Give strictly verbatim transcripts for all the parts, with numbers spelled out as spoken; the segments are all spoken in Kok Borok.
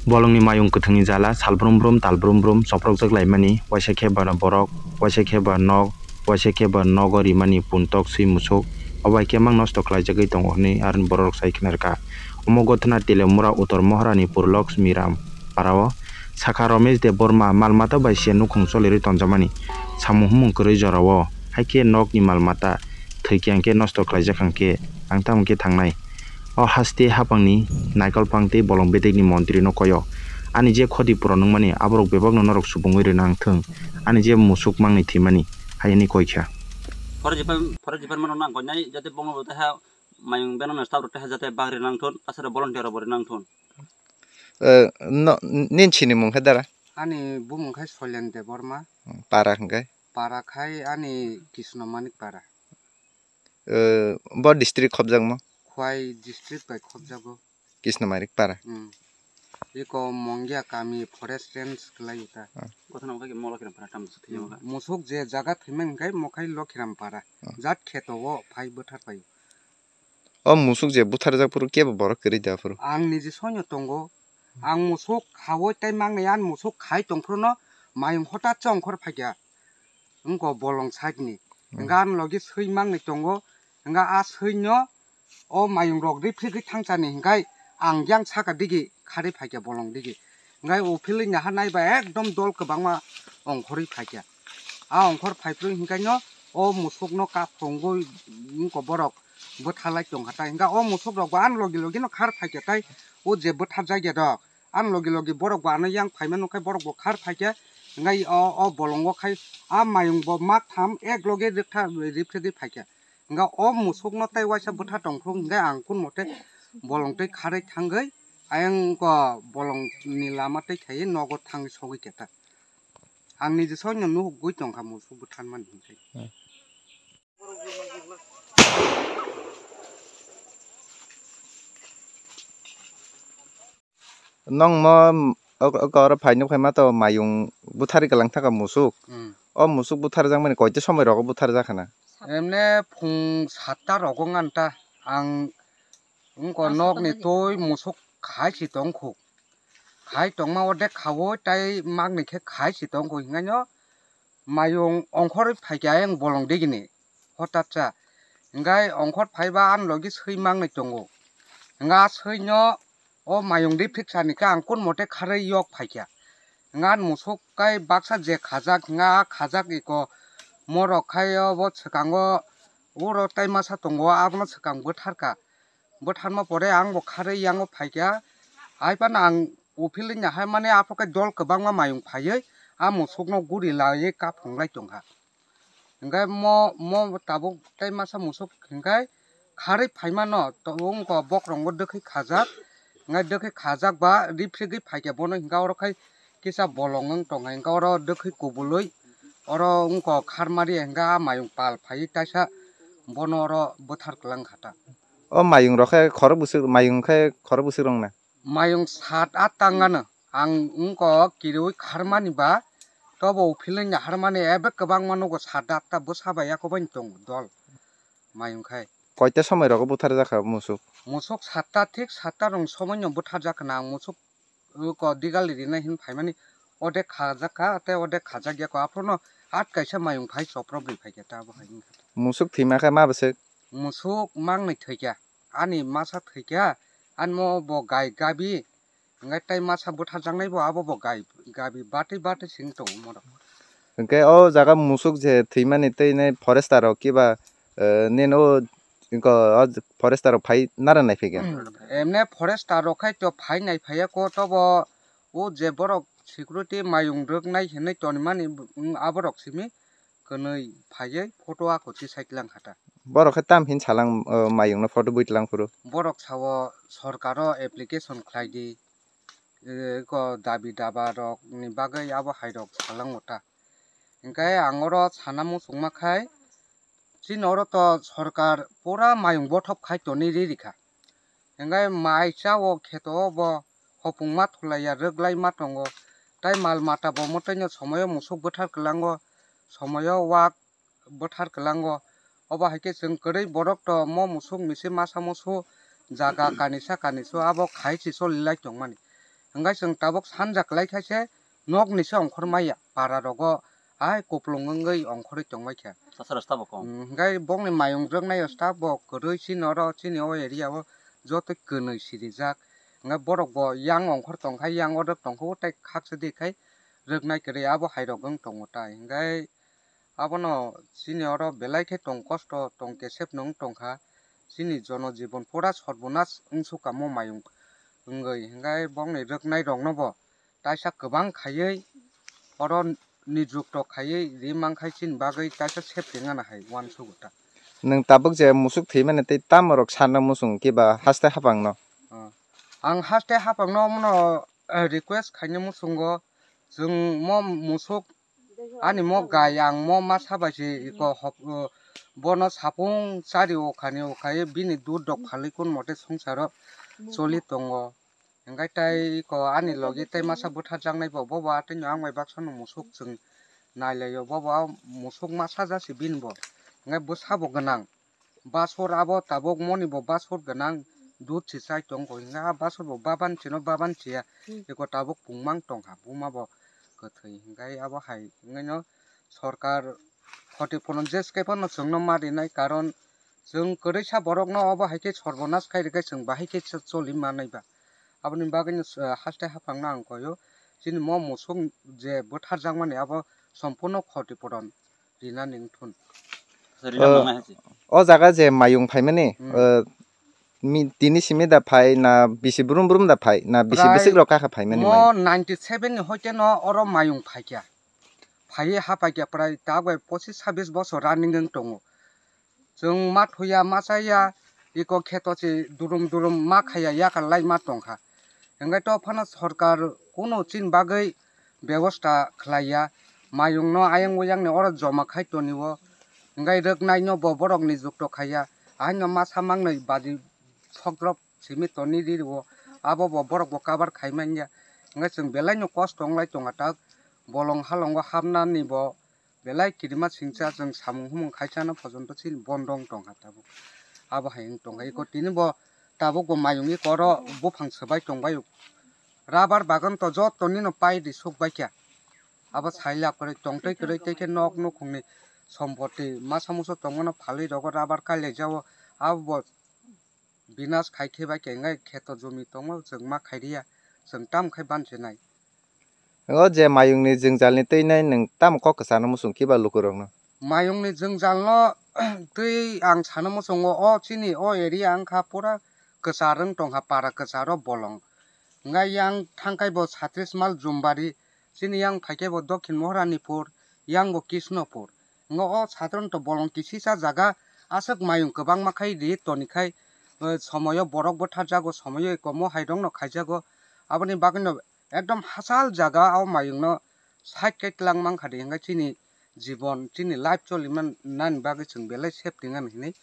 Bolongni mayung kwthwngni jala sal brum brum tal brum brum chopropjak laimani, waisa khe ba borok, waisa khe ba nok, waisa khe ba nogo rimani puntok swi musuk, obo hai khe mang nosto khlaijagwi tongo hwnwi aroni bororok sai khna rwkha. Omo ghotona Telemura Uttor Moharani Pur Lakshmi Ram parao sakha Romesh Debbarma mal mata bai se nukhung cholirwi tonjakmani samung humung kwrwi jorao, hai khe nokni mal mata thwikhe hwnkhe nosto khlaijak hwnkhe ang tamo khe thangnai. O haste haphangni naikolphang tei bolong bedekni montrino koyo. Ani je khoti puron wngmani, aborok bebakno norok subungwi rwna wngthwng. Ani je musuk mangni thwimani, hai hwnwi koikha. Forest Depart-, Forest Department-no nang koinai, jate bongno bo teha mayung beno staff rok teha jate bag rwna wngthun, aswk volunteer rok bo rwna wngthun. Eh, no, nini sinimung khe dara? Ani bumung khe Soilen Debbarma. Para hwnkhe? Para khai ani Krishna Manik Para. Eh, bo district khobjakma? Khwai district bai khobjago. Krishna Manik Para. Hmm. Iko Mongia kami forest range kwlai ta. Hmm. Kothana khe Mokhiram Para tam se thiyama. Musuk je jaga thwimani hwnkhe Mokhai Lokhiram Para. Hmm. Jat kheto o phai bwthar pai. O musuk je butharjak phuru kebo borok kwrwi da phuru. Ang niji soino tongo. Ang musuk khawoi tei mangnai ani musuk khai tongphruno mayung hotat se ongkhor phaikha. Wngkha bolong side ni. Hmm. Hwnkha ani logi swi mangnai tongo. Hwnkha a swino o mayung rok riphrigwi thangchani hwnkhe ang yang saka digi kharwi phaikha bolong digi. Hwnkhe uphilwi naha naiba ekdom dol kwbangma ongkhorwi phaikha. A ongkhor phaiphru hwnkhaino o musukno kaphungwi wngkha borok bwtharlai tongkha tai. Hwnkha o musukrokbo ani logi logino khar phaikha tai o je bwtharjakya rok. Ani logi logi borok bo ano yang phaima nukhe borok bo khar phaikhe, hwnkhe o, o bolongo khai a mayung bo mak tham ek loge riptha, ripthagwi phaikhe. Hwnkhe o musukno tei waisa bwtha tongphuru hwnkhe ang kun mote bolong twi kharwi thangwi ayang ko bolongni lama twi khaiwi nogo thangwi sogwi khe ta. Ang niji soino nukgwi tongkha musuk bwtharmani hwnkhe. Hmm. Nong mo ok, ok, oro phai nuk phai ma to mayung buthari kalang thaka musuk. Hmm. O musuk buthar jak mani koite somoi rogo buthar jak khana? Emne phung satta rogo ngan ta ang wngko nok ni twi musuk khai si tong khu. Khai tongma orde khawo tai mak ni khe khai si tong khu hingaino mayung ongkhorwi phaikha ayang bolong digini hotatsa. Hwnkhe ongkhor phaiba ani logi swi mangnai tongo. Hwnkhe a swino o mayung riphiksani khe ang kun mote kharwi yok phaikha. Hwnkhe ani musuk kai baksa je khajak, hwnkhe a khajak iko morok khai obo swkango uro tai masa tongo, abono swkang bwtharkha. Bwtharma pore ang bo kharwi yango phaikha. Hai phano ang uphilwi nahar mani aphuru khe dol kwbangma mayung phaiwi a musukno guri laiwi kaphunglai tongkha. Hwnkhe mo, mo tabuk tei masa musuk hwnkhe kharwi phaimano to wngkha bokrokno dwkhwi khajak, hwnkhe dwkhwi khajak ba riphrigwi phaikha bono hwnkhe oro khai kisa bolong wng tongkha, hwnkhe oro dwkhwi kubului oro wngkha kharmari hwnkhe a mayung pal phaiwi taisa bono oro bwthar kwlang kha ta. O mayung rok khe khorok bwswk, mayung khe khorok bwswk rwngna? Mayung sat atta wngano. Ang wngkha kiriwi kharmani ba, tobo uphilwi naharmani ebe kwbangma nugo sat atta bwsa bai yakobaini tongo dol mayung khai. Koita somoi rogo butharjak kha musuk? Musuk satta thik satta rong somoino butharjak khna ang musuk ko digali rinai hin phaimani odek khajak kha tei odek khajak ya kho, aphuru no at kaisa mayung phai chopropri phaikha ta abo hai wngkha. Musuk thwima khe ma bwswk? Musuk mangnwi thwikha, ani masa thwikha, ani mo bo gai gabi, hwnkhe tei masa butharjaknai bo abo bo gai gabi batwi batwi sing tongo morok. Hwnkhe o jaga musuk je thwimani tei nai forester rok kiba, eh, nini o, o forester rok phai nara naiphikha? Emne forester rok khai to phai naiphaiya ko tobo o je borok security mayung rwknai hinwi tonimani, mm, aborok simi kwnwi phaiwi photo ako tisai tlang kha ta. Borok khe tam hin salang, o, mayungno photo bui tlang phuru? Borok sao sorkaro application khlai di, e, ko dabi daba rokni bagwi abo hai rok salango ta. Hwnkhe ang oro sana muchungma khai chini oro to sorkar pura mayung bothop khai tonwi ri rikha. Hwnkhe mai cha o kheto o bo hopung ma thulaiya rwk lai ma tongo. Tai mal mata bo mwtaino somoio musuk bwthar kwlango, somoio wak bwthar kwlango. Obo hai khe chwng kwrwi borok to mo musuk misi masa musu jaga kanisa kanisu abo khai si choli lai tongmani. Hingke chwng tabuk sanja kwlai kha se nok ni se ongkhor maya para rogo hai kuplung wngwi ongkhorwi tongbai kha. Sasaro stabo kong. Hmm, hingke bokni mayung rwknai o stabo kwrwi chini oro chini o area o joto kwnwi sirijak. Hingke borok bo yang ongkhor tongkha yang o rwk tongkha o tei khaksa di khai rwknai kwrwi abo hai rok wng tongo tai. Hingke abono chini oro belai khe tong kosto tong kesep nung tongkha. Chini jono jibon pura sorbonas wngsuka mo mayung wngwi. Hingke bokni rwknai rokno bo taisa kwbang khaiwi oro nijukto khaiwi ri mankhai chini bagwi taisa safety wngna hai uansugo ta. Nwng tabuk je musuk thwimani tei tamo rok sana muchung kiba haste hapangno? Ah. Ang haste hapangno omono, eh, request khaina muchungo chwng mo musuk ani mo gai ang mo masa bai se iko hop, uh, bono sapung chari o khani o khai bini dud dok phalwi kun mote songsaro choli tongo. Hingke tai iko ani logi tai masa bwtharjaknai bo, bo bo atwino ang bai baksa no musuk chwng nailaio, bo bo musuk masa jasi bini bo. Hingke bwsa bo gwnang. Basor abo tabuk moni bo basor gwnang dud se chai tong kho hingke ah basor bo baban chino baban chiya eko tabuk pungmang tong ha buma bo kwthwi hingke abo hai hingke no sorkar khoti pono jeske pono chwngno ma rinai karon chwng kwrwisa borokno obo hai khe sorbonas khai rikhe chwng bahai khe choli manai ba aboni bagwi no haste haphangno ang koyo chini mo musuk je bwtharjakmani abo sompurno khoti poron rinani wngthun. Rina O, nangnai hai se. O jaga je mayung phaimani, Hmm. o, mi-, tini simi da phai na bisi brum brum da phai na bisi Prai bisik rok kakha phaimani mo mayung? Ninety seven ni hoite no oro mayung phaikya. Phaiwi ha paikya prai ta bai pochis sabis bosor running wng tongo. Chwng ma thuya ma chaya iko kheto se durum durum ma khaya yakar lai ma tongkha. Hingke to phano sorkar kunu chini bagwi bebosta khlaiya, mayungno ayang oyang ni oro joma khai tonio, hingke rwknaino bo borok ni jukto khaiya, ahaino masa mangnwi baji sokdrop simi toni rio, abo bo borok bo cover khai manya, hingke chwng belai no kosto wnglai tonga tak bolong halongo hapnani bo. Belai kirima singcha chwng samung humung khaisano pojonto chini bondo wng tongkha tabuk. Abo hai wng tongkha iko tini bo tabuk bo mayung iko oro buphang swbai tongbaio. Rabar bagan to joto nino pai di sukbaikha. Abo sailak kwrwi tongtwi kwrwi tei khe nok nukhungni sompoti masa musa tongmano phalwi rogo rabar kailaijao. Abo bo binas khai khe bai khe hwnkhai kheto jumi tongma chwng ma khai riya, chwng tam khai ban se nai. O je mayung ni jwngjal ni twi nai nwng tamo kok kwchano muchung kiba lukurok no? Mayung ni jwngjal no twi ang sana muchungo o chini o area wngkha pura kwchar wng tongkha para kwcharo bolong. Hwnkhai yang thangkhai bo Satrish Mal Jumbari, chini yang phaikhe bo Dokhin Moharanipur, yang bo Krishnopur. Ngo o sadharanto bolong kisisa jaga aswk mayung kwbangma khai ri tonikhai, eh, somoyo borok bwtharjago, somoyo komo hairokno khaijago. Aboni bagwino ekdom hachal jaga o mayungno side khe twlang mankha di hwnkhe chini jibon, chini life choliman nani bagwi chwng belai safety ngan hinwi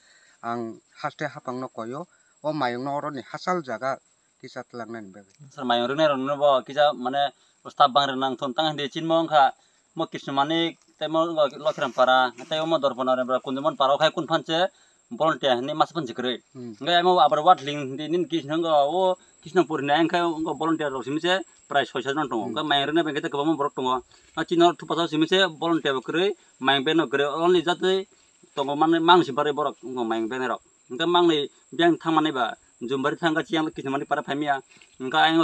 ang haste haphangno koyo. O mayungno oroni hachal jaga kisa twlangnani bagwi. Sir, mayung rwknai rokno bo kisa mane staff bang rwna nangthun tang hindi chinmo wngkha mo Krishnamani tei mo Lokhiram para tei omo Dorpana Rembra Kunjumon para o khai kun phanse volunteer hinwi masa phanse kwrwi. Hmm. Hwnkhe amo abar ward ling hindi nini Krishnango o Krishnapur hinwi ayang khai wngkha volunteer rok simi se prai soi sat jon tongo. Hmm. Hwnkhe mayung rwknai bai khe kwbangma borok tongo. A chini o thupasa simi se volunteer bo kwrwi mayung bag no kwrwi only jatwi tongo mani mang si barwi borok wngkha mayung bag nai rok. Hwnkhe mangnwi biyang thangmani ba Jumbari thangkha chiyang Krishnamani para phaimya. Hwnkhe ayang